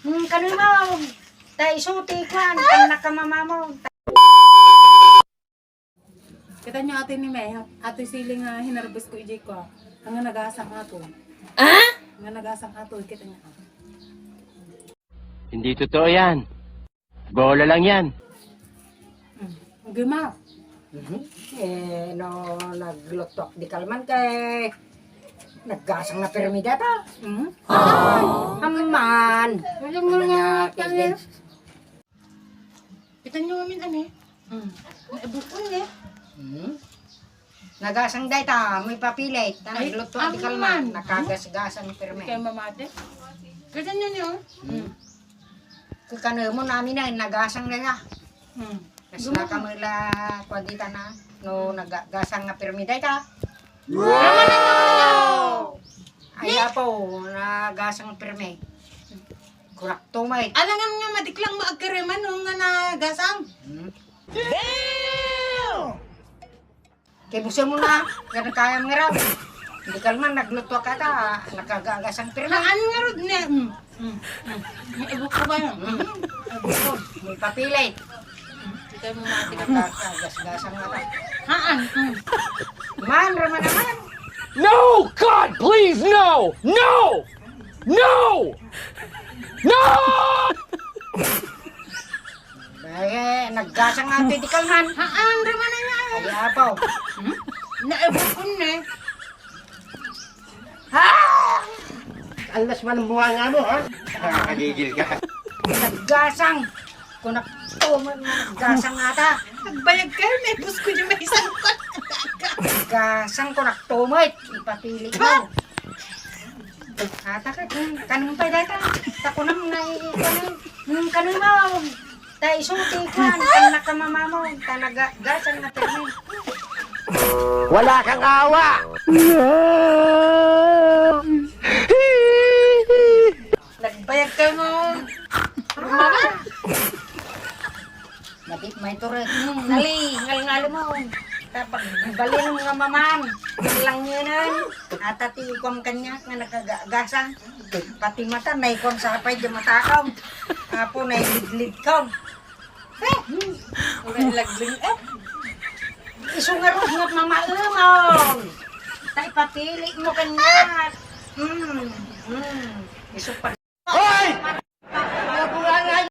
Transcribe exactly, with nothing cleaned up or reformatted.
Hmm, kanimog. Ta isu ti kuan, tan nakamamamog. Kita nyo atoy ni May, atoy siling nga hinarbes ko ijay ko. Ang nga nagasang ato. Ah? Ang nga nagasang ato, kita nyo. Hindi totoo yan. Bola lang yan. Hmm. Ang gima. Mhm. Eh, no, nagluto ak di kalman kay naggasang na pirmi data. Mhm. Amman. Alam mo nga, kaya. Kita nyo amin, ano eh? Hmm. Naibukon eh. Hmm. Nagasang dayta, may papilit. Ta ay, nagluto di kalman, amman. Nakagasgasang pirmi. Kay mamate. Kita nyo nyo. Hmm. Kukano mo namin na, nagasang na ya. Hmm. Kas nakamula, kwadita na, no, nagagasang nga pirmi dayta. Wow! Ay, apo, nagasang pirmi. Kurak tumay. Alangan nga madiklang mo agkareman no nga nagasang. Hmm? Damn! Kay buso mo na, nga nagkayam nga raw. Hindi ka naman nagluto ka ta, nakagagasang pirma. Haan nga rod ne. Mm, mm, mm. May ibok ko ba yun? Mm. Ibok ko. May papilay. Kita mo mati ka. Nakagasgasang nga ta. Haan. Mm. Man, rama naman. No! God, please, no! No! No! No! Ay, naggasang nga ti kalman. Haan, rama na nga. Ay, apaw. Hmm? Naibukon na eh. Ha! Alas man ang bunga nga mo, ha? Nakakagigil ka. Naggasang. Kunak to, man, naggasang ata. Nagbayag kayo, may bus ko yung may isang. Gasang kunak to, mate. Ipapili mo. Ata ka, hmm, kanang pa data. Takunam na, eh, kanang, hmm, kanang mo. Ta isu ti kuan, tan nakamamamog, ta nagagasang na pirmi. Wala kang awa! Nagbayag ka mo. Madi, may turek. Hmm, nali, ngalngal mo. Tapag balin nga mamam. Langyanan. Ata ti ikuam kanya nga nakagasang. Pati mata, naikuan sa apay di matakaw. Apo, nailidlid ka. Eh, hmm. Ulay lagling, eh. Isu nga rod nga mamaemon. Tay papili mo kanya. Hmm, hmm. Isu pa